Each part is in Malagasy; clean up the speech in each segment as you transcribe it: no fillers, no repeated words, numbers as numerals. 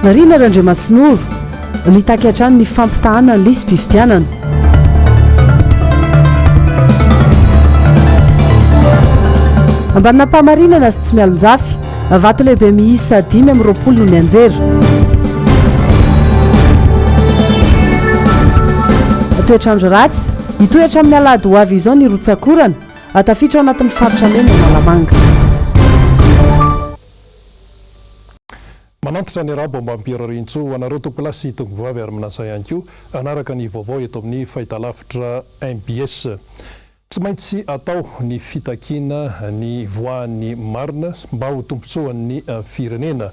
Rina Randriamasinoro, mitaky hatrany ny fampitahana ny lisi-pifidianana. Ambanin'Ampahamarinana sy Tsimialonjafy, vato lehibe miisa 25 no nianjera. Toetr'andro ratsy, hitohy hatramin'ny alahady ho avy izao ny rotsak'orana, tafiditra ao anatin'ny faritra mena Analamanga. Manantitra ny arabo ambam-pirariantsoa ho anareo tompokolahy sy tompokovavy ary manasa ihany koa hanaraka ny vaovao eto amin'ny fahitalavitra mbs. Tsy maintsy atao ny fitakiana ny hivoahan'ny marina mba ho tombontsoan'ny firenena.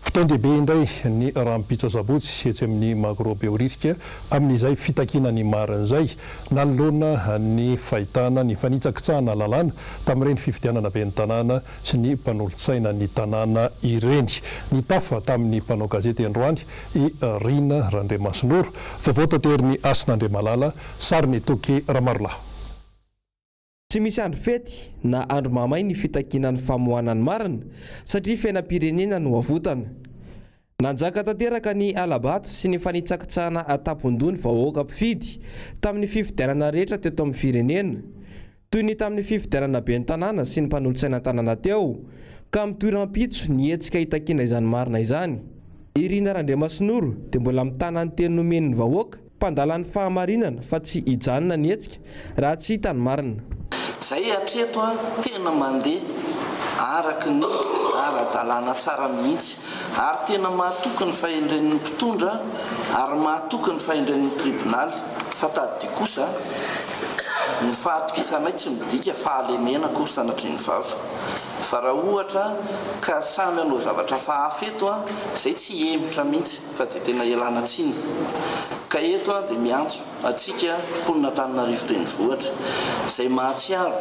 Fotoan-dehibe indray ny rahampitso asabotsy etsy amin'ny Magro Behoririka amin'izay fitakiana ny marina izay nanoloana ny fahitana ny fanitsakitsahana lalàna tamin'ireny fifidianana ben'ny tanàna sy ny mpanolotsaina ny tanàna ireny. Nitafa tamin'ny mpanao gazety androany i Rina Randriamasinoro. Vaovao taterin'i Hasina Andriamalala, sarin'i Toky Ramarolahy. Tsy misy andro fety na andro mahamay ny fitakiana ny famoahana ny marina satria fiainam-pirenena no avotana. Nanjaka tanteraka ny hala-bato sy ny fanitsakitsahana an-tampon-doha ny vahoaka mpifidy tamin'ny fifidianana rehetra teto amin'ny firenena. Toy ny tamin'ny fifidianana ben'ny tanàna sy ny mpanolotsaina an-tanàna teo, ka mitohy rahampitso ny hetsika hitakiana izany marina izany. I Rina Randriamasinoro dia mbola mitana ny teny nomeny ny vahoaka, mpandala ny fahamarinana fa tsy hijanona ny hetsika raha tsy hita ny marina. Zay hatreto a tena mandeha araka ny ara-dalàna tsara mihitsy ary tena mahatoky ny fahendren'ny mpitondra ary mahatoky ny fahendren'ny tribonaly fa tadidio kosa ny fahatokisanay tsy midika fahalemena akory sanatria ny vava fa raha ohatra ka samy hanao zavatra hafahafa eto a zay tsy hihemotra mihitsy. fa dia tena ialana tsiny ka eto aho dia miantso antsika mponin'Antananarivo Renivohitra izay mahatsiaro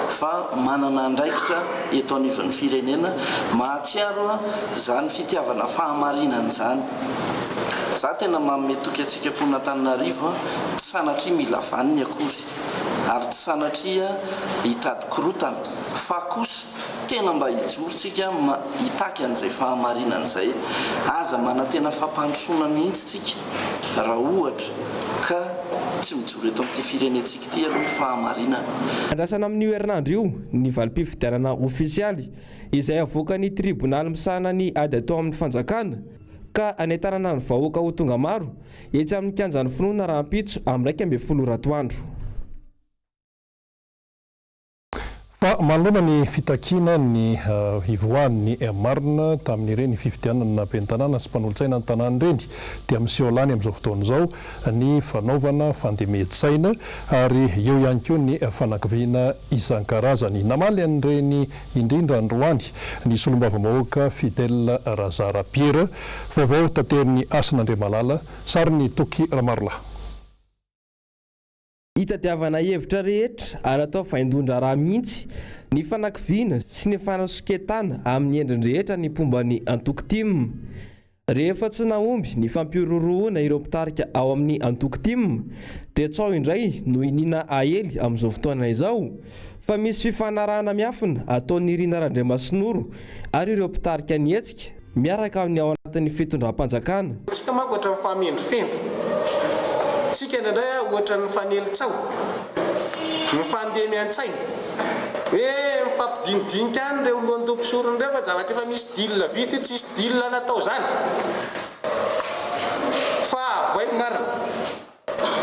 fa manana andraikitra eto anivon'ny firenena, mahatsiaro izany fitiavana fahamarinana izany. Za tena manome toky antsika mponin'Antananarivo tsy sanatria mila vaniny akory ary tsy sanatria hitady korotana fa kosa Tena mba hijoro tsika hitaky an'izay fahamarinana izay. Aza manantena fampandrosoana mihitsy tsika raha ohatra ka tsy mijoro eto amin'ity firenentsika ity aloha ny fahamarinana. Andrasana amin'io herinandro io ny valim-pifidianana ofisialy izay havoakan'ny tribonaly misahana ny ady atao amin'ny fanjakana ka hanentanana ny vahoaka ho tonga maro etsy amin'ny kianjan'ny finoana rahampitso amin'ny 11 ora atoandro. Fa manoloana ny fitakiana ny hivoahan'ny marina tamin'ireny fifidianana ben'ny tanàna sy mpanolotsaina ny tanàna ireny dia miseho lany amin'izao fotoana izao ny fanaovana fandemen-tsaina ary eo ihany koa ny fanakiviana isan-karazany. Namaly an'ireny indrindra androany ny solombavambahoaka Fidèle Razara Pierre. Vaovao taterin'i Hasina Andriamalala, sarin'i Toky Ramarolahy. Itadiavana hevitra rehetra ary atao vaindohan-draharaha mihitsy ny fanakiviana sy ny fanasoketana amin'ny endriny rehetra ny mpomba ny antoko tim. Rehefa tsy nahomby ny fampihorohoroana ireo mpitarika ao amin'ny antoko tim dia tsaho indray no iniana aely amin'izao fotoana izao fa misy fifanarahana miafina ataon'i Rina Randriamasinoro ary ireo mpitarika ny hetsika Miaraka amin'ny ao anatin'ny fitondram-panjakana. Tsika manko ohatran'ny mifamendrofendro. Tsika indraindray a ohatran'ny mifanely tsaho. Mifandemy an-tsaina. Hoe mifampidinidinika any ireo lohandoha-mpisorona ireo fa zavatra efa misy deal vita io, tsisy deal natao zany. Fa avoay ny marina.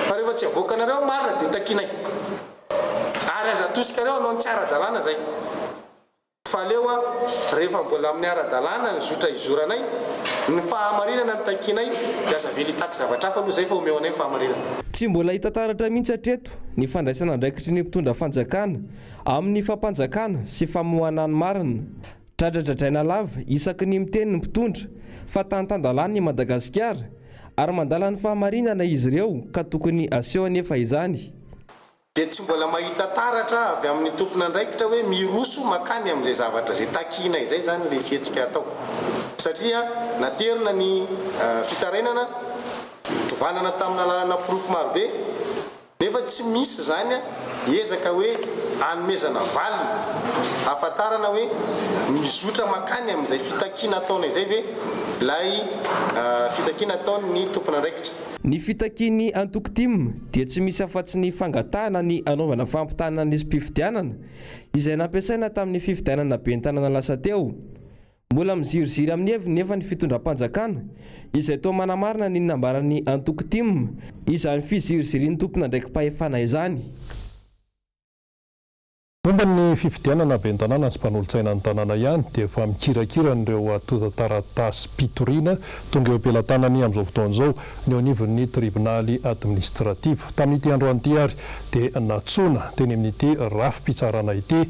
Fa rehefa tsy avoakanareo ny marina dia takianay. Ary aza atosikareo hanao ny tsy ara-dalàna zay. Fa aleo an, rehefa mbola amin'ny ara-dalàna ny zotra izoranay, ny fahamarinana no takianay, dia aza avela hitaky zavatra hafa aloha izay fa omeo anay ny fahamarinana. Tsy mbola hita taratra mihitsy hatreto ny fandraisana andraikitry ny mpitondra fanjakana amin'ny fampanjakana sy famohana ny marina. Dradradradraina lava isaky ny miteny ny mpitondra fa tany tan-dalàna i Madagasikara ary mandala ny fahamarinana izy ireo ka tokony aseho anefa izany. Dia tsy mbola mahita taratra avy amin'ny tompon'andraikitra hoe miroso makany amin'izay zavatra izay takiana izay izany ilay fihetsika atao. Satria naterina ny fitarainana, notovanana tamina lalana porofo marobe, nefa tsy misy izany ezaka hoe anomezana valiny ahafantarana hoe mizotra makany amin'izay fitakiana ataonay izay ve. ilay fitakiana ataon'ny tompon'andraikitra. Ny fitakian'ny antoko tim dia tsy misy afa-tsy ny fangatahana ny hanaovana fampitahana ny lisi-pifidianana izay nampiasaina tamin'ny fifidianana ben'ny tanàna lasa teo. Mbola miziriziry amin'ny heviny nefa ny fitondram-panjakana, izay toa manamarina ny nambaran'ny antoko tim izany fizirizirian'ny tompon'andraiki-pahefana izany. Momba ny fifidianana ben'ny tanàna sy mpanolotsaina ny tanàna ihany dia efa mikirakira an'ireo antontan-taratasim-pitoriana tonga eo am-pelatanany amin'izao fotoana izao ny eo anivon'ny tribonaly administratif. Tamin'ity androany ity ary dia nantsoina teny amin'ity rafi-pitsarana ity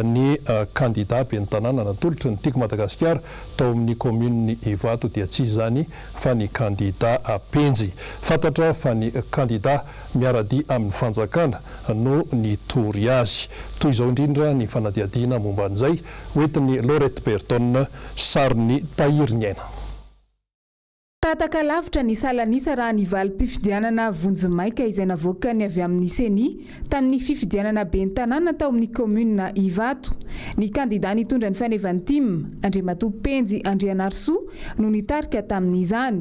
ny kandida ben'ny tanàna natolotry ny Tiako Madagasikara tao amin'ny kaominin'i Ivato dia tsy iza izany fa ny kandida Penjy. Fantatra fa ny kandida miara-dia amin'ny fanjakana no nitory azy. Toy izao indrindra ny fanadihadiana momba an'izay hoentin'i Laurette Berton, sarin'ny Tahiriniaina. Tataka lavitra ny salan'isa raha ny valim-pifidianana vonjimaika izay navoakan'ny avy amin'ny Ceni tamin'ny fifidianana ben'ny tanàna tao amin'ny kaominina Ivato. Ny kandida nitondra ny fanevan'ny tim, Andriamatoa Penjy Andrianarisoa, no nitarika tamin'izany.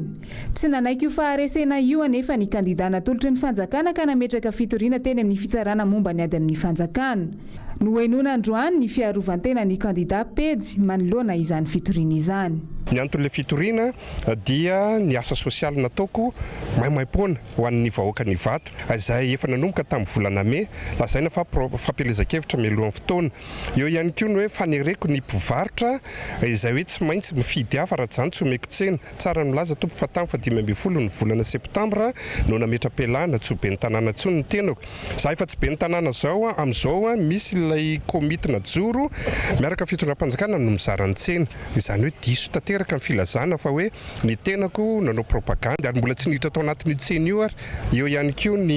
Tsy nanaiky io faharesena io anefa ny kandida natolotry ny fanjakana ka nametraka fitoriana teny amin'ny fitsarana momba ny ady amin'ny fanjakana. Nohenoina androany ny fiarovan-tenan'ny kandida Pejy manoloana izany fitoriana izany. Ny anton'ilay fitoriana dia ny asa sosialy nataoko maimaimpoana ho an'ny vahoakan'Ivato izay efa nanomboka tamin'ny volana mey, lazaina fa fampielezan-kevitra mialohan'ny fotoana. Eo ihany koa ny hoe fanereko ny mpivarotra izay hoe tsy maintsy mifidy hafa raha tsy izany tsy omeko tsena. Tsara ny milaza tompoko fa tamin'ny fahadimy 15 ny volana septambra no nametra-pialana tsy ho ben'ny tanàna intsony ny tenako. Za efa tsy ben'ny tanàna zao an, amin'izao an misy ilay komity najoro miaraka fitondram-panjakana no mizara ny tsena. Izany hoe diso tanteraka ny filazana fa hoe ny tenako nanao propagandy ary mbola tsy niditra tao anatin'io tsena io ary. Eo ihany koa ny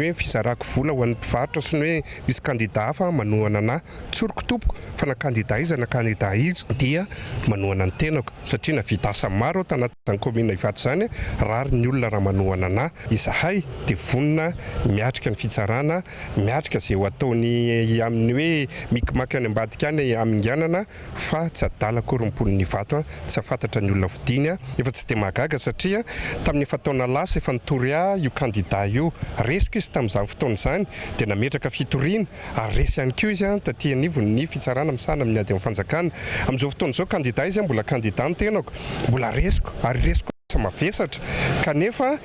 hoe fizarako vola ho an'ny mpivarotra sy ny hoe misy kandida hafa manohana anah. Tsoriko tompoko fa na kandida iza na kandida iza dia manohana ny tenako satria navita asa maro aho tanatin'izany commune Ivato izany, rariny ny olona raha manohana anah. Izahay dia vonona miatrika ny fitsarana, miatrika izay ho ataony amin'ny hoe mikimaky any ambadika any haminganana fa tsy adala akory ny mponin'Ivato tsy hahafantatra ny olona fidiny. Efa tsy dia mahagaga satria tamin'ny efa-taona lasa efa nitory ahy io kandida io. Resiko izy tamin'izany fotoana izany dia nametraka fitoriana ary resy ihany koa izy taty anivon'ny fitsarana misahana amin'ny ady amin'ny fanjakana. Amin'izao fotoana izao kandida izy, mbola kandida ny tenako, mbola resiko ary resiko asa mavesatra kanefa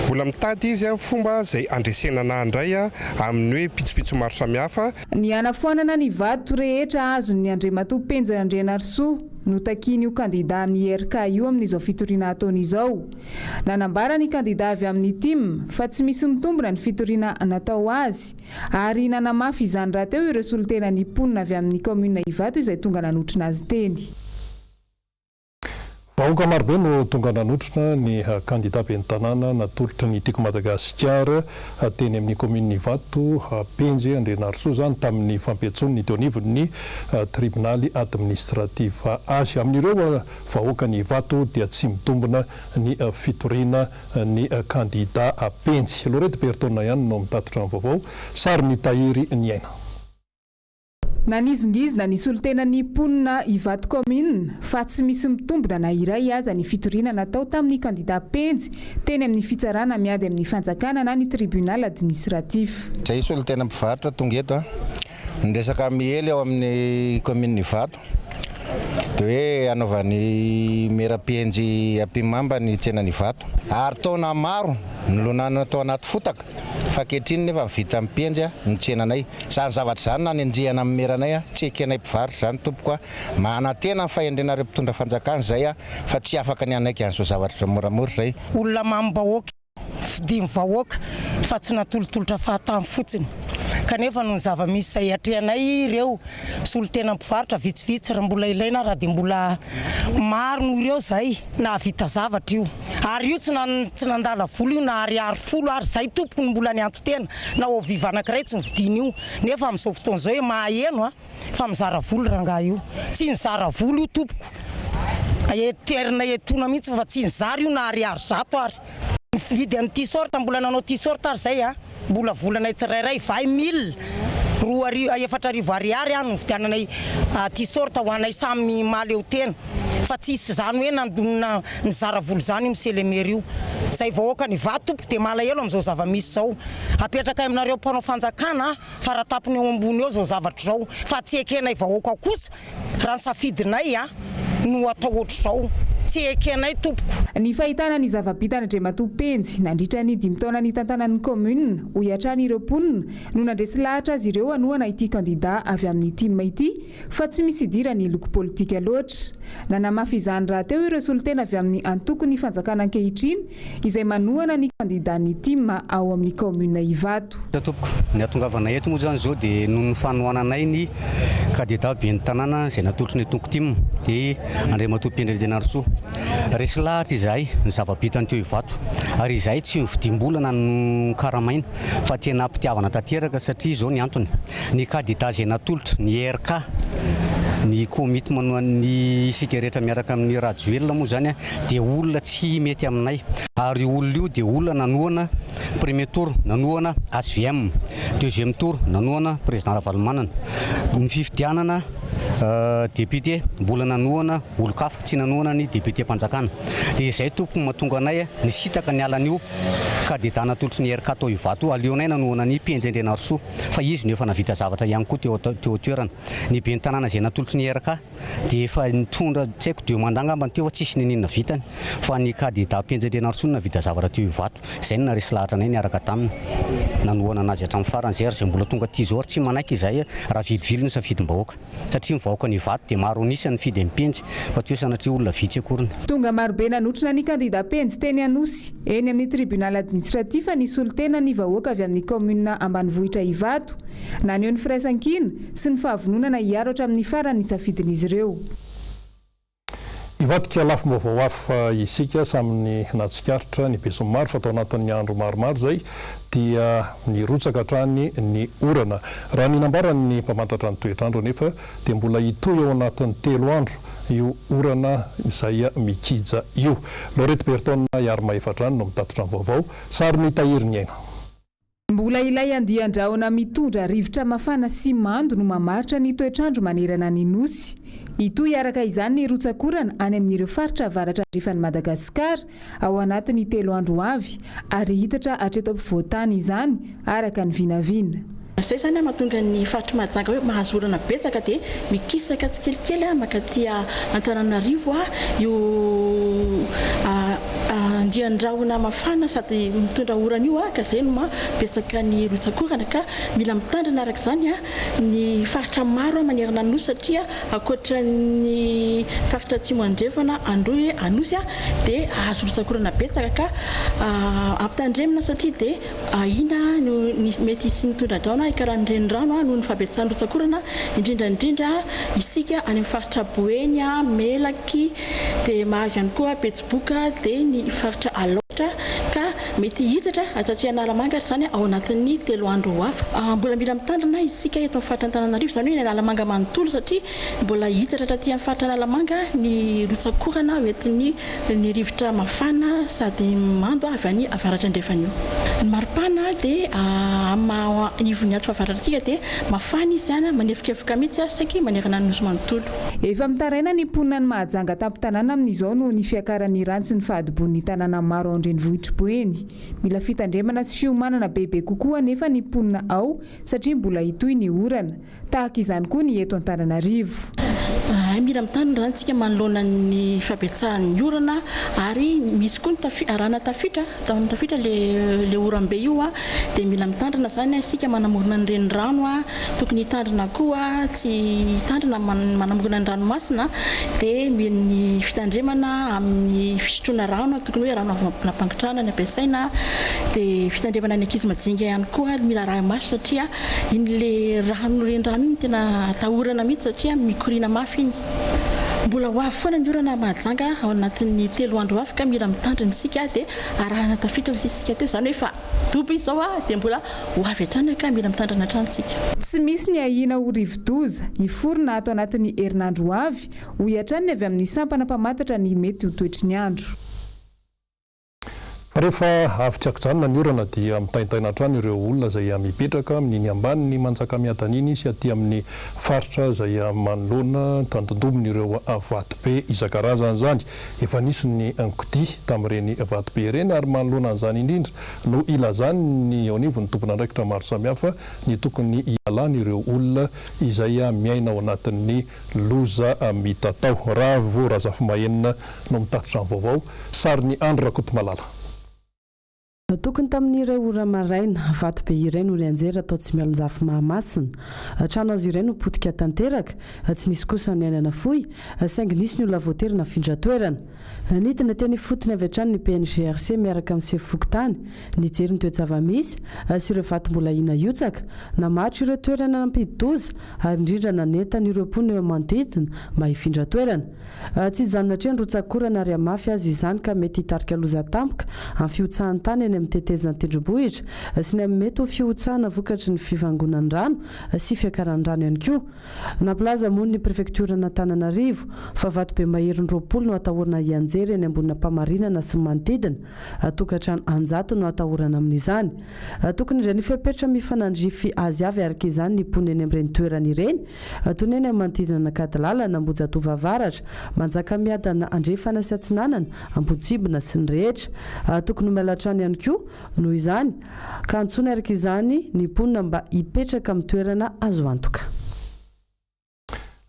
mbola mitady izy fomba izay handresena anah indray amin'ny hoe pitsopitso maro samihafa. Ny hanafoanana ny vato rehetra azon'ny Andriamatoa Penjy Randrianarisoa no takian'io kandida ny IRK io amin'izao fitoriana ataony izao. Nanambara ny kandida avy amin'ny tim fa tsy misy mitombina ny fitoriana natao azy ary nanamafy izany rahateo ireo solontenan'ny mponina avy amin'ny kaominina Ivato izay tonga nanotrona azy teny. Vahoaka marobe no tonga nanotrona ny kandida ben'ny tanàna natolotry ny Tiako Madagasikara teny amin'ny kaominina Ivato, Penjy Andrianarisoa izany tamin'ny fampiantsoany ny teo anivon'ny tribonaly administratif azy. Amin'ireo vahoakan'i Ivato dia tsy mitombina ny fitoriana ny kandida Penjy. Laurette Bertone ihany no mitatitra ny vaovao. Sary mitahiry ny aina. Nanizingizina ny solontenan'ny mponina Ivato kaominina fa tsy misy mitombina na iray aza ny fitoriana natao tamin'ny kandida Penjy teny amin'ny fitsarana miady amin'ny fanjakana na ny tribunal administratif. Izay solontena mpivarotra tonga eto ny resaka miely ao amin'ny kaominina Ivato dia hoe hanaovan'ny mera Penjy ampihimamba ny tsenan'Ivato ary taona maro nilonana tao anaty fotaka Fa ankehitriny nefa vita mipenjy ny tsenanay. Izany zavatra izany nanenjehana ny meranay, tsy ekenay mpivarotra izany tompoko a. Manantena ny fahendrenareo mpitondra fanjakana izay fa tsy afaka ny hanaiky an'izao zavatra moramora izay. Olona mamim-bahoaka, fidin'ny vahoaka fa tsy natolotolotra fahatany fotsiny. Kanefa noho ny zava-misy izay atrehanay ireo solontena mpivarotra vitsivitsy raha mbola ilaina raha dia mbola maro noho ireo izay nahavita zavatra io. Ary io tsy tsy nandala vola io na ariary folo ary zay tompoko no mbola nianto-tena na eau vive anakiray tsy novidiana io nefa amin'izao fotoana izao hoe maheno a fa mizara vola rangahy io tsy nizara vola io tompoko eterina etoana mihitsy fa tsy nizara io na ariary zato ary nividy an'ny t-shirt mbola nanao t-shirt ary zay a Mbola volanay tsirairay, 20 mille, 4000, 4000 ariary no nividiananay t-shirt ho anay samy mahaleo tena. Fa tsisy izany hoe nandonona nizara vola izany io Monsieur le Maire io. Izay vahoakan'Ivato tompoko dia malahelo amin'izao zava-misy izao. Apetrakay aminareo mpanao fanjakana faratapony eo ambony eo izao zavatra izao. Fa tsy ekenay vahoaka kosa raha ny safidinay no atao ohatr'izao. Tsy ekenay tompoko. Ny fahitana ny zava-bitan'Andriamatoa Penjy nandritra ny dimy taona nitantanany ny kaominina, hoy hatrany ireo mponina, no nandresy lahatra azy ireo hanohana ity kandida avy amin'ny tim ity fa tsy misy idiran'ny loko politika loatra. Nanamafy izany rahateo ireo solontena avy amin'ny antokon'ny fanjakana ankehitriny izay manohana ny kandidan'ny tim ao amin'ny kaominina Ivato. Tompoko, ny hatongavanay eto moa izany izao dia noho ny fanohananay ny kandida ben'ny tanàna izay natolotry ny antoko tim, dia Andriamatoa Mpendry Andrianarisoa. Resy lahatra izahay ny zava-bitany teo Ivato ary izahay tsy novidiam-bola na nokaramaina fa tena am-pitiavana tanteraka satria izao ny antony, Ny kadida izay natolotra, ny IRK, ny komity manohana ny isika rehetra miaraka amin'i Rajoelina moa izany dia olona tsy mety aminay. Ary io olona io dia olona nanohana premier tour, nanohana HVM, deuxième tour, nanohana président Ravalomanana. Ny fifidianana député, mbola nanohana olon-kafa, tsy nanohana ny député-mpanjakana. Dia izay tompoko no mahatonga anay nisintaka niala an'io kadida natolotry ny IRK tao Ivato io. Aleonay nanohana an'i Penjy Andrianarisoa. fa izy no efa navita zavatra ihany koa teo teo an-toerana. Ny ben'ny tanàna izay natolotry ny IRK dia efa nitondra tsy haiko deux mandats angamba teo fa tsisy n'inon'inona vitany fa ny kandida Penjy Andrianarisoa no navita zavatra teo Ivato. Izay no naharesy lahatra anay niaraka taminy nanohana anazy hatramin'ny farany izay ary izay mbola tonga aty izao ary tsy manaiky izahay raha vilivily ny safidim-bahoaka. Satria ny vahoakan'i Ivato dia maro an'isa nifidy an'i Penjy fa tsy hoe sanatria olona vitsy akoriny. Tonga marobe nanotrona ny kandida Penjy teny Anosy, eny amin'ny tribunal administratif ny solontenan'ny vahoaka avy amin'ny kaominina ambanivohitra Ivato. Naneho ny firaisankina sy ny fahavononana hiaro hatramin'ny farany ny safidin'izy ireo. Hivadika lafim-baovao hafa isika, samy nahatsikaritra ny besinimaro fa tao anatin'ny andro maromaro izay dia nirotsaka hatrany ny orana. Raha ny nambaran'ny mpamantatra ny toetr'andro anefa dia mbola hitohy ao anatin'ny telo andro io orana izay mikija io. Laurette Berton Iarimahefadrano no mitatitra ny vaovao, sarin'i Tahiry Ny Aina. Mbola ilay andian-drahona mitondra rivotra mafana sy mando no mamaritra ny toetr'andro manerana ny Nosy. Hitohy araka izany ny rotsak'orana any amin'ireo faritra avaratra andrefan'i Madagasikara ao anatin'ny telo andro ho avy ary hihitatra hatreto ampovoan-tany izany, araka ny vinavina. Izay izany mahatonga ny faritr'i Mahajanga hoe mahazo orana betsaka dia mikisaka tsikelikely mankaty Antananarivo io andian-drahona mafana sady mitondra orana io ka izay no maha betsaka ny rotsak'orana ka mila mitandrina araka izany ny faritra maro manerana ny Nosy satria ankoatra ny faritra Atsimo Andrefana, Androy, Anosy dia hahazo rotsak'orana betsaka ka ampitandremina satria dia Ahiana no mety hisian'ny tondra-drano hikaran'ny renirano noho ny fahabetsahan'ny rotsak'orana, indrindra indrindra isika any amin'ny faritra Boeny, Melaky, dia mahazo ihany koa Betsiboka, dia ny faritra Alaotra ka mety hihitatra hatraty Analamanga ary izany ao anatin'ny telo andro ho avy. Mbola mila mitandrina isika eto amin'ny faritra Antananarivo, izany hoe ny Analamanga manontolo satria mbola hihitatra hatraty amin'ny faritra Analamanga ny rotsak'orana hoentin'ny Ny rivotra mafana sady mando avy any avaratra andrefana io. Ny maripana dia amin'ny maha ivon'ny ato fahavaratra antsika dia mafana izy any, manevokevoka mihitsy saiky manerana ny nosy manontolo. Efa mitaraina ny mponina any Mahajanga tampon-tanàna amin'izao noho ny fiakaran'ny rano sy ny fahadobon'ny tanàna maro ao an-drenivohitr'i Boeny. Mila fitandremana sy fiomanana bebe kokoa anefa ny mponina ao satria mbola hitohy ny orana. Tahaka izany koa ny eto Antananarivo. Hay mila mitandrina izany isika manoloana ny fahabetsahan'ny orana ary misy koa ny tafi-, arahana tafiotra, ataon'ny tafiotra le le oram-be io dia mila mitandrina izany isika manamorona ny renirano, tokony hitandrina koa tsy hitandrina manamorona ny ranomasina dia ny fitandremana amin'ny fisotroana rano, tokony hoe rano avy nampangotrahana ny ampiasaina, dia fitandremana ny ankizy madinika ihany koa mila arahi-maso satria Iny le rano renirano iny no tena atahorana mihitsy satria mikoriana mafy iny. Mbola ho avy foana ny orana Mahajanga ao anatin'ny telo andro ho avy ka mila mitandrina isika dia arahana tafiditra hoy isika teo, izany hoe efa dobo izy izao dia mbola ho avy hatrany ka mila mitandrina hatrany isika. Tsy misy ny ahiana ho rivodoza hiforona ato anatin'ny herinandro ho avy, hoy hatrany ny avy amin'ny sampana mpamantatra ny mety ho toetry ny andro. Rehefa avy tsy an-kijanona ny orana dia mitaintaina hatrany ireo olona izay mipetraka amin'iny ambanin'ny Manjakamiadana iny sy aty amin'ny faritra izay manoloana tandindomin'ireo vatobe isan-karazany izany. Efa nisy ny kodia tamin'ireny vatobe ireny ary manoloana an'izany indrindra no ilazan'ny eo anivon'ny tompon'andraikitra maro samihafa ny tokony hialan'ireo olona izay miaina ao anatin'ny loza mitatao. Ravo Razafimahenina no mitatitra ny vaovao. Sarin'i Andry Rakotomalala. Tokony tamin'ny iray ora maraina, vato be iray no nianjera tao Tsimialonjafy Mahamasina. Trano hazo iray no potika tanteraka, tsy nisy kosa ny aina nafoy, saingy nisy ny olona voatery nafindra toerana. Nidina teny ifotony avy hatrany ny PNGRC miaraka amin'ny sefo fokontany, nijery ny toe-java-misy sy ireo vato mbola ahiana hiotsaka, namaritra ireo toerana nampidi-doza ary indrindra nanentana ireo mponina eo amin'ny manodidina mba hifindra toerana. Tsy hijanona hatreo ny rotsak'orana ary hamafy aza izany ka mety hitarika loza tampoka amin'ny fihotsahan'ny tany eny amin'ny tetezan'ny tendrombohitra sy ny amin'ny mety ho fihotsahana vokatry ny fivangonan'ny rano sy fiakaran'ny rano ihany koa. Nampilaza moa ny prefektioran'Antananarivo fa vatobe maherin'ny 20 no atahorana hianjera eny Ambonin'Ampamarinana sy ny manodidina. Tokantrano an-jatony no atahorana amin'izany. Tokony handray ny fepetra mifanandrify azy avy araka izany ny mponina eny amin'ireny toerana ireny Toy ny eny amin'ny manodidina an'Ankadilalana, Ambohijatovo Avaratra, Manjakamiadana Andrefana sy Atsinanana, Ambohitsimbina sy ny rehetra. Tokony ho miala trano ihany koa, noho izany, ka antsoina araka izany ny mponina mba hipetraka amin'ny toerana azo antoka.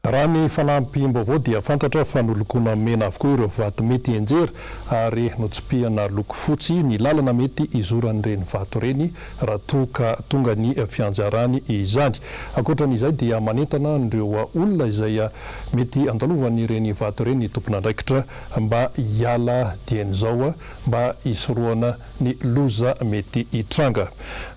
Raha ny fanampim-baovao dia fantatra fa nolokoina mena avokoa ireo vato mety hianjera ary notsipihana loko fotsy ny lalana mety hizoran'ireny vato ireny raha toa ka tonga ny fianjarany izany. Ankoatra an'izay dia manentana an'ireo olona izay mety andalovan'ireny vato ireny ny tompon'andraikitra mba hiala dieny izao mba hisorohana ny loza mety hitranga.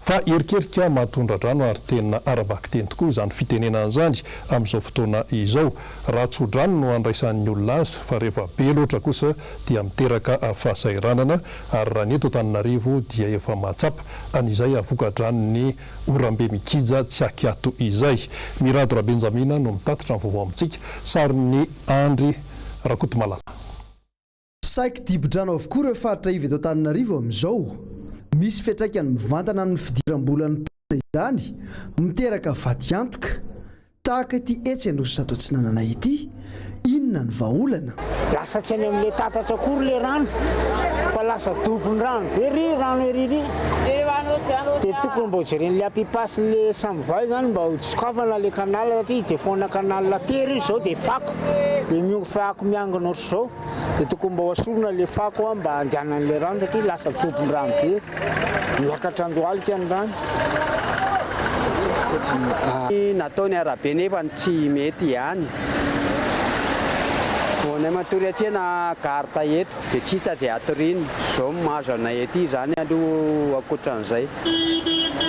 Fa erikerika mahatondra-drano ary tena ara-bakiteny tokoa izany fitenenana izany amin'izao fotoana izao. Raha tso-drano no andraisan'ny olona azy fa rehefa be loatra kosa dia miteraka fahasahiranana ary raha ny eto Antananarivo dia efa mahatsapa an'izay voka-dranon'ny orambe mikija tsy akiato izay. Mirado Rabenjamina no mitatitra ny vaovao amintsika, sarin'i Andry Rakotomalala. Saiky dibo-drano avokoa ireo faritra iva eto Antananarivo amin'izao. Misy fiantraikany mivantana amin'ny fidiram-bolan'ny mponina izany, miteraka fatiantoka. Tahaka ity etsy Anosizato Atsinanana ity, inona ny vahaolana? Lasa tsy any amin'ilay tatatra akory ilay rano fa lasa dobon-drano be ry rano ery ry. Dia tokony mba hojeren'ilay Apipa sy ilay Samva izany mba hosokafana ilay canal satria defaut-na canal tery io izao dia fako, dia miongo fako miangona ohatr'izao. Dia tokony mba hoasorina ilay fako mba handehanan'ilay rano satria lasa dobon-drano be. Miakatra andohalika ny rano. Natao ny arabe nefa tsy mety ihany. Vao anay matory atsena garde eto dia tsy hita izay hatoriana. Izao no mahazo anay aty izany aloha ankoatran'izay.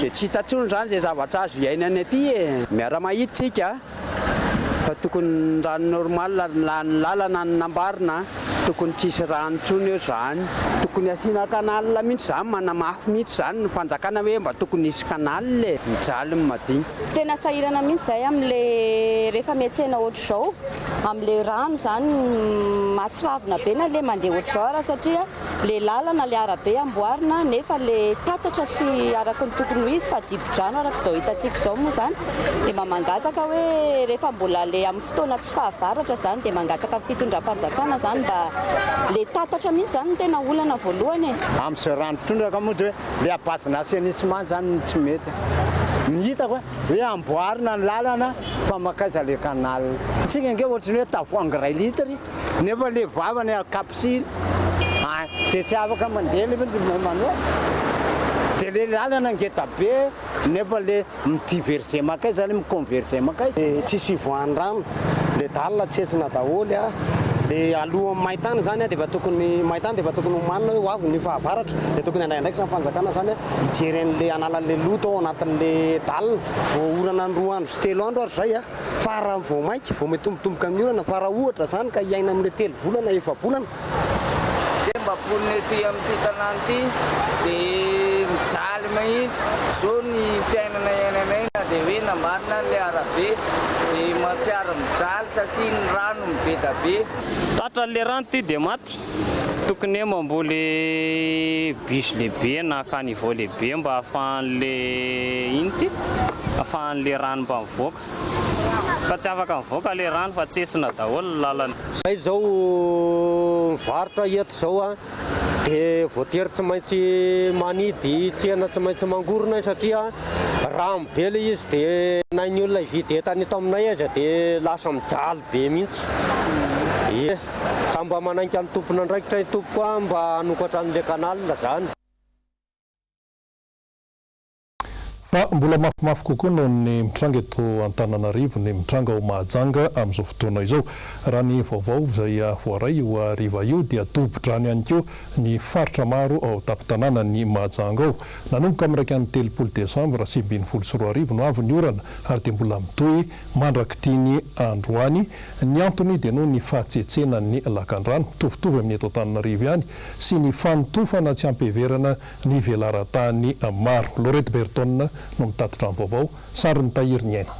Dia tsy hita intsony izany izay zavatra azo iainana aty e. Miara-mahita isika. Fa tokony ny rano normal na ny lalana no nambarina tokony tsisy rano tsony eo zany. Tokony asiana canal mihitsy zany manamafy mihitsy zany ny fanjakana hoe mba tokony hisy canal e! Mijaly ny madinika. Tena sahirana mihitsy zahay amle rehefa miantsena ohatr'izao amle rano zany mahatsiravina be na le mandeha ohatr'izao ara satria Le lalana, le arabe amboarina nefa le tatatra tsy araka ny tokony ho izy fa dibo-drano araka izao hitantsika izao moa izany dia mba mangataka hoe rehefa mbola le amin'ny fotoana tsy fahavaratra izany dia mangataka amin'ny fitondram-panjakana izany mba le tatatra mihitsy izany no tena olana voalohany e. Amin'izao rano tondraka moa dia hoe le à base n'assainissement izany no tsy mety. Ny hitako hoe amboarina ny lalana fa mankaiza le canal. Antsika ange ohatran'ny hoe tavoahangy iray litre. Nefa le vavany a capsule a de tsy afaka mandeha le manoa de le lalana ngeda be nefa le mi diverger mankaiza le mi converger mankaiza. Tsisy fivoahan'ny rano, le dalle tsetsina daholo a, le alohan'ny maintany zany a de efa tokony maintany de efa tokony homanina hoe ho avy ny fahavaratra de tokony handray andraikitra ny fanjakana zany a hijery an'le hanala an'le loto ao anatin'le dalle, vao orana ny roa andro sy telo andro ary zay a. Fa raha vao mainka, vao mitombotomboka amin'ny orana, fa raha ohatra izany ka hiaina amin'ilay telo volana, efa-bolana. Zay mba mponina ety amin'ity tanàna ity dia mijaly mihitsy. Zao ny fiainana iainanay na dia hoe nambarina ary ilay arabe dia mahatsiaro mijaly satria ny rano mibedabe. Tratran'ilay rano ity dia maty. Tokony hoe mamboly bûche lehibe na caniveau lehibe mba ahafahan'le ino ty? Ahafahan'le rano mba mivoaka. Fa tsy afaka mivoaka le rano fa tsetsina daholo ny lalana. Zay zao mivarotra eto zao a, de voatery tsy maintsy manidy tsena tsy maintsy mangorona satria rano be le izy de na ny olona hividy entana eto aminay aza de lasa mijaly be mihitsy. Ie, ka mba manainga ny tompon'andraikitra i tompoko a mba hanokatra an'le canal zany. Fa mbola mafimafy kokoa noho ny mitranga eto Antananarivo ny mitranga ao Mahajanga amin'izao fotoana izao. Raha ny vaovao izay voaray io hariva io dia dobo-drano ihany koa ny faritra maro ao an-tampon-tanànan'i Mahajanga ao. Nanomboka amin'ny 31 desambra 2019 no avy ny orana ary dia mbola mitohy mandrak'ity ny androany. Ny antony dia noho ny fahatsetsenan'ny lakandrano, mitovitovy amin'ny eto Antananarivo ihany, sy ny fanotofana tsy am-piheverana ny velaran-tany maro. Laurette Berton no mitatitra ny vaovao, sarin'i Tahiry Ny Aina.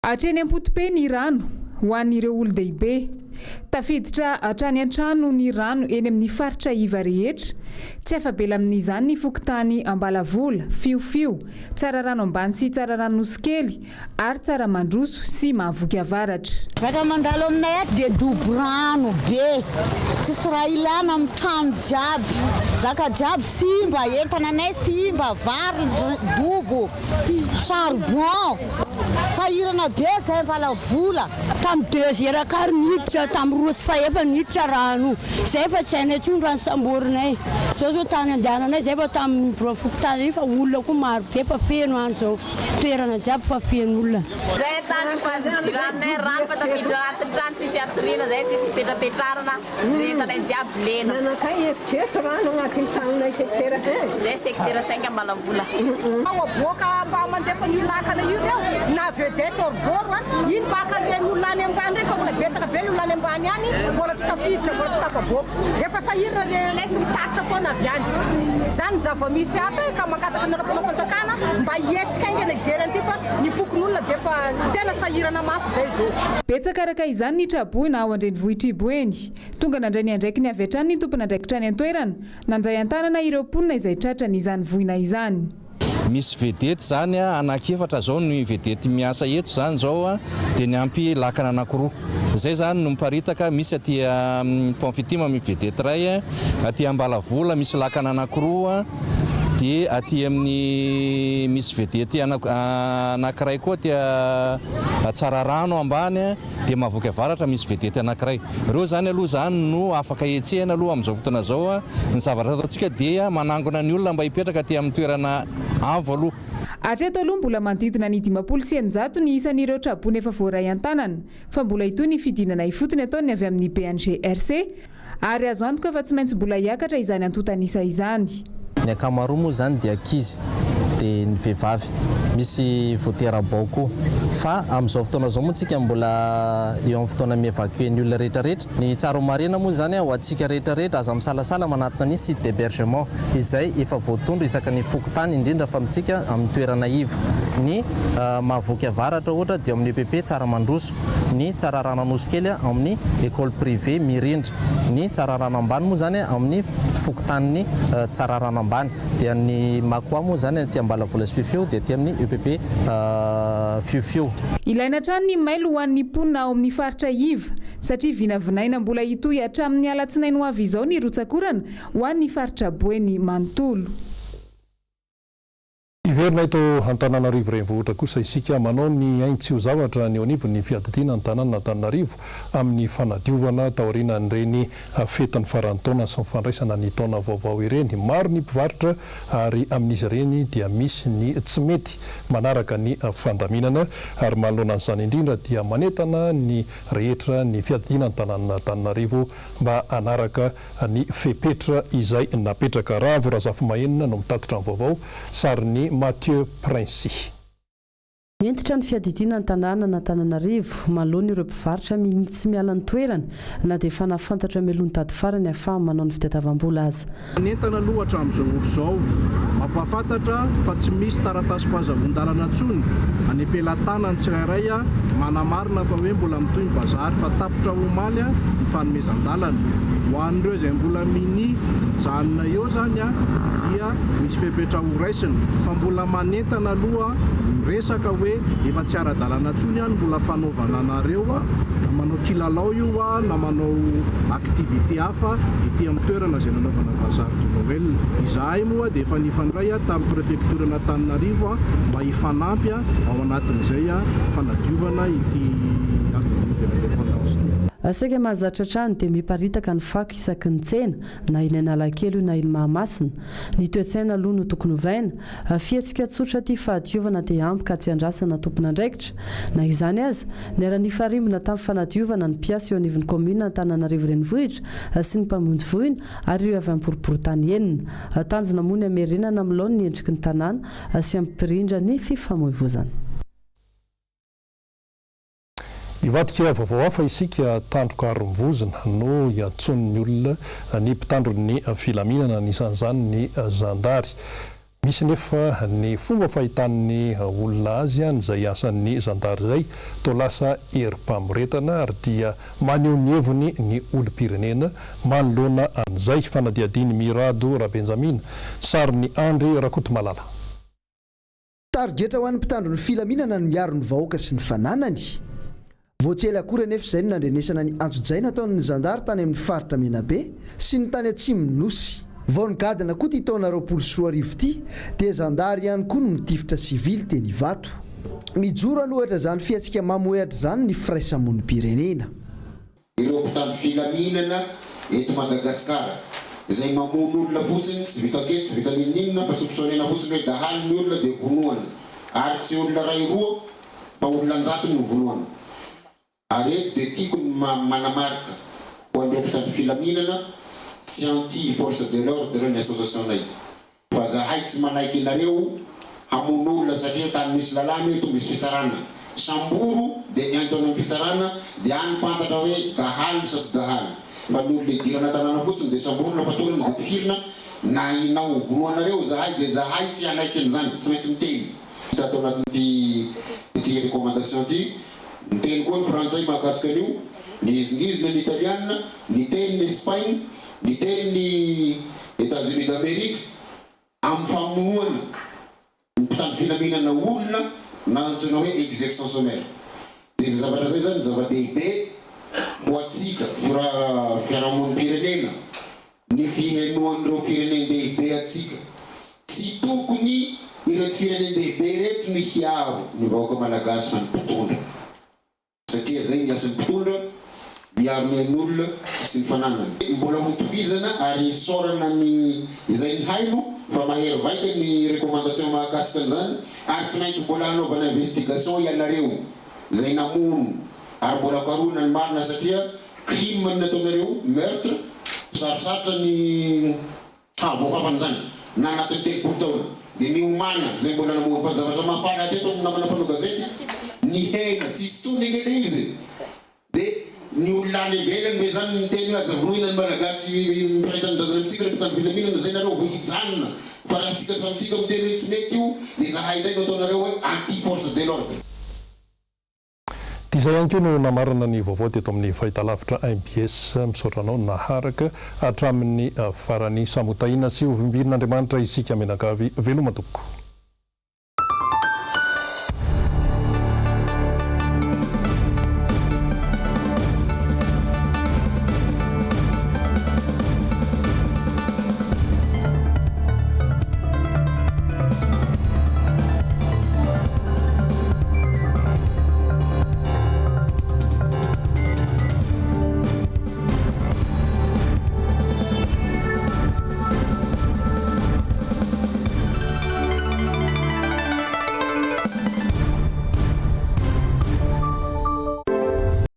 Hatreny am-potope ny rano ho an'ireo olon-dehibe. Tafiditra hatrany an-trano ny rano eny amin'ny faritra iva rehetra. Tsy afa-bela amin'izany ny fokontany Ambalavola, Fiofio, Tsararano Ambany sy Tsararano Nosikely ary Tsaramandroso sy Mahavoky Avaratra. Zaka mandalo aminay ato dia dobo rano be, tsisy raha ilana amin'ny trano jiaby, zaka jiaby simba, entana anay simba, vary dobo, charbon, sahirana be zay mbala vola. Tamin'ny deux heures quart niditra, tamin'ny roa sy fahefany niditra rano io, zay efa tsy hainay intsony raha nisamborinay, zao zao tany andehananay zay vao tamin'ny birao fokontany iny fa olona koa maro be fa feno any zao. Toerana jiaby fa feno olona. Zay tany fa jiranay rano fa tafiditra anatin'ny trano tsisy atoriana zay tsisy ipetrapetrarana ny entanay jiaby lena. Nanakay eritrereto rano agnatin'ny tragnonay secteur un. Zay secteur cinq Ambalavola. Ao aboaka mba mandefa an'io lakana io reo na vedette hors bord a, iny mba haka an'ireny olona any ambany ireny fa mbola betsaka be ny olona any ambany any mbola tsy tafiditra mbola tsy tafaboaka. Efa sahirana ry LS mitatitra foana avy any. Izany ny zava-misy ato e, ka mangataka anareo mpanao fanjakana mba hihetsika haingana hijery an'ity fa ny fokonolona dia efa tena sahirana mafy izay izao. Betsaka araka izany ny traboina ao an-drenivohitr'i Boeny. Tonga nandray ny andraikiny avy hatrany ny tompon'andraikitra any an-toerana, nandray an-tanana ireo mponina izay tratran'izany voina izany. Misy vedety zany a, anaky efatra zao ny vedety miasa eto zany zao a, dia niampy lakana anakiroa. Zay zany no miparitaka, misy aty amin'ny pont Fitima misy vedety iray, aty Ambalavola misy lakana anakiroa, dia aty amin'ny misy vedety anakiray koa aty Tsararano ambany. Dia Mahavoky Avaratra misy vedety anankiray. Ireo izany aloha izany no afaka hetsehina aloha amin'izao fotoana izao. Ny zavatra ataontsika dia manangona ny olona mba hipetraka aty amin'ny toerana avo aloha. Hatreto aloha mbola manodidina ny 650 ny isan'ireo traboina efa voaray an-tanana, fa mbola hitohy ny fidinana ifotony ataon'ny avy amin'ny BNGRC. Ary azo antoka fa tsy maintsy mbola hiakatra izany antontan'isa izany. Ny ankamaroa moa izany dia ankizy dia ny vehivavy. Misy vao tera-bao koa. Fa amin'izao fotoana izao moa tsika mbola eo amin'ny fotoana mi-evacuer ny olona rehetra rehetra. Ny tsara ho marihina moa izany ho antsika rehetra rehetra, aza misalasala manatona ny site d'hebergement izay efa voatondro isaka ny fokontany indrindra fa amintsika amin'ny toerana iva. Ny Mahavoky Avaratra ohatra dia ao amin'ny EPP Tsaramandroso. Ny Tsararano Anosikely ao amin'ny Ecole privée Mirindra. Ny Tsararano Ambany moa izany ao amin'ny fokontanin'i Tsararano Ambany. Dia ny Makoa moa izany aty Ambalavola sy Fiofio dia aty amin'ny EPP Fiofio. Ilaina hatrany ny mailo ho an'ny mponina ao amin'ny faritra iva, satria vinavinaina mbola hitohy hatramin'ny alatsinainy ho avy izao ny rotsak'orana ho an'ny faritra Boeny manontolo. Hiverina eto Antananarivo Renivohitra kosa isika manao ny ainy tsy ho zavatra ny eo anivon'ny fiadidiana ny tanànan'Antananarivo amin'ny fanadiovana taorianan'ireny fetin'ny faran'ny taona sy ny fandraisana ny taona vaovao ireny. Maro ny mpivarotra ary amin'izy ireny dia misy ny tsy mety manaraka ny fandaminana ary manoloana an'izany indrindra dia manentana ny rehetra ny fiadidiana ny tanànan'Antananarivo mba hanaraka ny fepetra izay napetraka. Ravo Razafimahenina no mitatitra ny vaovao, sarin'i Mathieu Princi. Hentitra ny fiadidiana ny tanànan'Antananarivo manoloana ireo mpivarotra minia tsy miala ny toerany na dia efa nahafantatra mialoha ny daty farany ahafahany manao ny fitadiavam-bola aza. Manentana aloha hatramin'izao ora izao, mampahafantatra fa tsy misy taratasy fahazahoan-dalana intsony any am-pelatanan'ny tsirairay manamarina fa hoe mbola mitohy ny bazary fa tapitra omaly ny fanomezan-dalana. Ho an'ireo izay mbola minia mijanona eo izany dia misy fepetra horaisina fa mbola manentana aloha miresaka hoe efa tsy ara-dalàna intsony ny mbola fanaovana anareo na manao kilalao io na manao activité hafa ety amin'ny toerana izay nanaovana bazar de Noël. Izahay moa dia efa nifandray tamin'ny prefecture-n'Antananarivo mba hifanampy ao anatin'izay fanadiovana ity avenue de l'indépendance ity. Saika mahazatra hatrany dia miparitaka ny fako isaky ny tsena, na eny Analakely io na eny Mahamasina. Ny toe-tsaina aloha no tokony hovaina. Fihetsika tsotra ity fahadiovana dia ampy ka tsy andrasana tompon'andraikitra. Na izany aza, niara-nifarimbona tamin'ny fanadiovana ny mpiasa eo anivon'ny kaominina Antananarivo Renivohitra sy ny mpamonjy voina ary ireo avy amin'ny boriborintany enina. Tanjona moa ny hamerenana amin'ny laoniny ny endriky ny tanàna sy hampirindra ny fifamoivozana. Hivadika vaovao hafa isika, tandroka ary mivozona no iantsoan'ny olona ny mpitandro ny filaminana, anisan'izany ny zandary. Misy nefa ny fomba fahitan'ny olona azy an'izay asan'ny zandary izay toa lasa herim-pamoretana ary dia maneho ny heviny ny olom-pirenena manoloana an'izay. Fanadihadian'i Mirado Rabenjamina, sarin'i Andry Rakotomalala. Tarigetra ho an'ny mpitandro ny filaminana ny miaro ny vahoaka sy ny fananany. Vao tsy ela akory anefa izay no nandrenesana ny antsojay nataon'ny zandary tany amin'ny faritra Menabe sy ny tany atsimon'ny Nosy. Vao nigadona koa ity taona 2020 ity dia zandary ihany koa no nitifitra sivily teny Ivato. Mijoro hanohatra izany fihetsika mamohehatra izany ny firaisamonim-pirenena. Ireo mpitandro filaminana eto Madagasikara izay mamono olona fotsiny, tsy vita ankety, tsy vita n'inon'inona fa soupçonnena fotsiny hoe dahalo ny olona dia vonoana. Ary tsy olona iray roa fa olona an-jatony no vonoana. Ary eto dia tiako ny manamarika ho an'ireo mpitandro filaminana tsy anti force de l'ordre ny association-nay. Fa zahay tsy manaiky nareo hamono olona satria tany misy lalàna eto misy fitsarana. Samboro de ento any am fitsarana de any fantatra hoe dahalo sa tsy dahalo. Fa ny olona idirana tanàna fotsiny de samborina fatorana de tifirina na inao vonoanareo zahay de zahay tsy hanaiky an'izany tsy maintsy miteny. Hita ato anatin'ity ity recommandation ity, niteny koa ny frantsay mahakasika an'io, nihizingizina ny italiana, niteny ny espagne, Niteny ny Etats-Unis d'Amerique amin'ny famonoana ny mpitandro filaminana olona na antsoina hoe execution sommaire. Dia izay zavatra izay izany zava-dehibe ho antsika fiarahamonim-pirenena ny fihenoan'ireo firenen-dehibe antsika. Tsy tokony ireto firenen-dehibe ireto no hiaro ny vahoaka malagasy fa ny mpitondra. Satria zay ny asan'ny mpitondra, miaro ny ain'olona sy ny fananany. Mbola ho tohizana ary isaorana ny izay nihaino fa mahery vaika ny recommandation mahakasika an'izany ary tsy maintsy mbola hanaovana investigation ianareo izay namono ary mbola karohina ny marina satria crime ny nataonareo, meurtre, sarosarotra ny Hahavoafafany izany na anatin'ny 30 taona dia miomàna izay mbola namoha fa ny zavatra mahafaly hatreto amin'ny namana mpanao gazety ny hena tsisy intsony ange ilay izy e! dia ny olona any ivelany ve izany miteny hoe aza vonoina ny malagasy mpiray tanindrazana amintsika ry mpitandro filaminana izay nareo vao hijanona fa raha isika samy tsika miteny hoe tsy mety io dia izahay indray no ataonareo hoe anti force de l'ordre. Dia izay ihany koa no namarana ny vaovao teto amin'ny fahitalavitra mbs. Misaotra anao naharaka hatramin'ny farany. Samy ho tahiana sy ho vimbin'Andriamanitra isika mianakavy. Veloma tompoko.